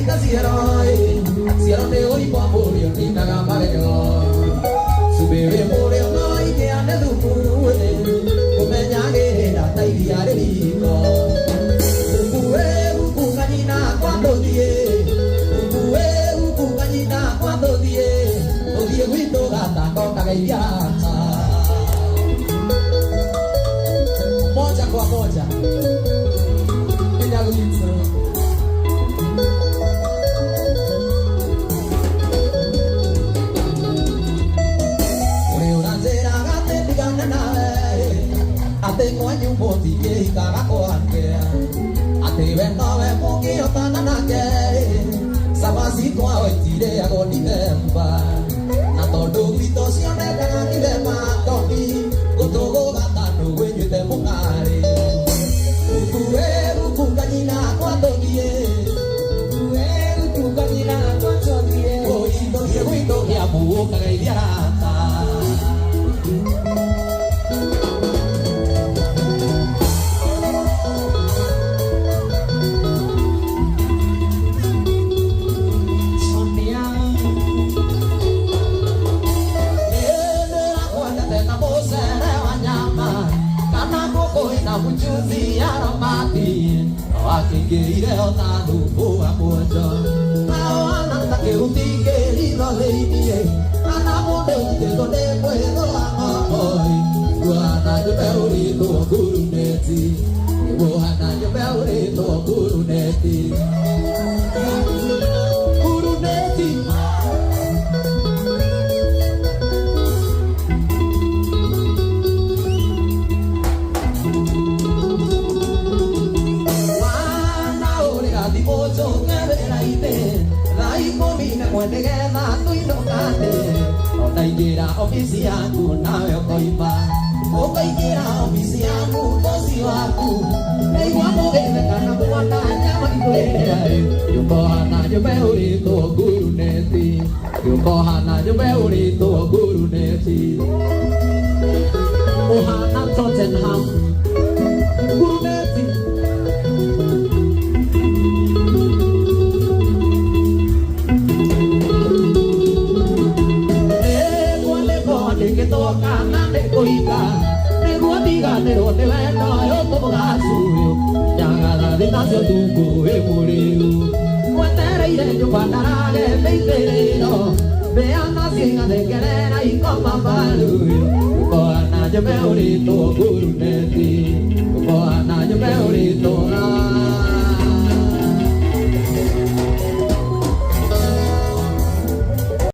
Ita ciero ciero nĩ ũimbo mũrĩo ninaga magego cumbĩ wĩ mũrĩo no ingĩane thumu ũmenyagĩrĩra ta iria rĩriko Ugue ukunga nyina kwa tũthiĩ Ugue ukunga nyina kwa tũthiĩ Tũthiĩ gwitũ gatako kageithia arata. Moja kwa moja nginya gwitũ. Ũrĩ ũranjĩraga atĩ ndigane nawe, atĩ kwanyu mũtingĩhikaga kwake, atĩ we nowe mũngĩhotana nake, cabaci kwao itirĩagwo Dithemba, na tondũ gwitũ cionekaga Dithemba toni gũtũgũgata nũgwĩnyuĩte mũkarĩ. Ukue ukunga nyina kwa tũthiĩ, Ugue ukunga nyina kwa tũthiĩ. Oi tũthiĩ gwitũ Kĩambu ũkageithia arata. Sonia. Nĩndĩrakwendete na mũcere wa nyama kana ngũkũ ĩna mchuzi aromati no akĩingĩrire ona thubu wa muonjo nao ana ta kĩhuti kĩritho thĩiniĩ kana mũndũ ũnyitĩtwo nĩ mwĩthũ wa ng'ong'oi guhana nyũmbe ũrĩtwo nguruneti guhana nyũmbe ũrĩtwo nguruneti nguruneti. Wana ũrĩra thimũ njũke wĩra-inĩ thaa 11 nĩgetha tũinũkane ona ingĩra obici yaku nawe ũkoima ũkaingĩra obici yaku bosi waku ndaigua mũgĩtheka na muona nyama igwĩrĩra yũkohana nyũmbe ũrĩtwo nguruneti yũkohana nyũmbe ũrĩtwo nguruneti ũhana Tottenham nguruneti. Kwandĩkwo kana nĩ kũhika nĩguo ndiganĩrwo nĩ wendo ũyũ tũmũgacuyo nyagathathi nacio tungu wĩ mũrĩu mwetereire nyũmba ndarage mĩitĩrĩro mbĩa nacio igathengerera ikoma mbaruyo ũkohana nyũmbe ũrĩtwo nguruneti ũkohana nyũmbe ũrĩtwo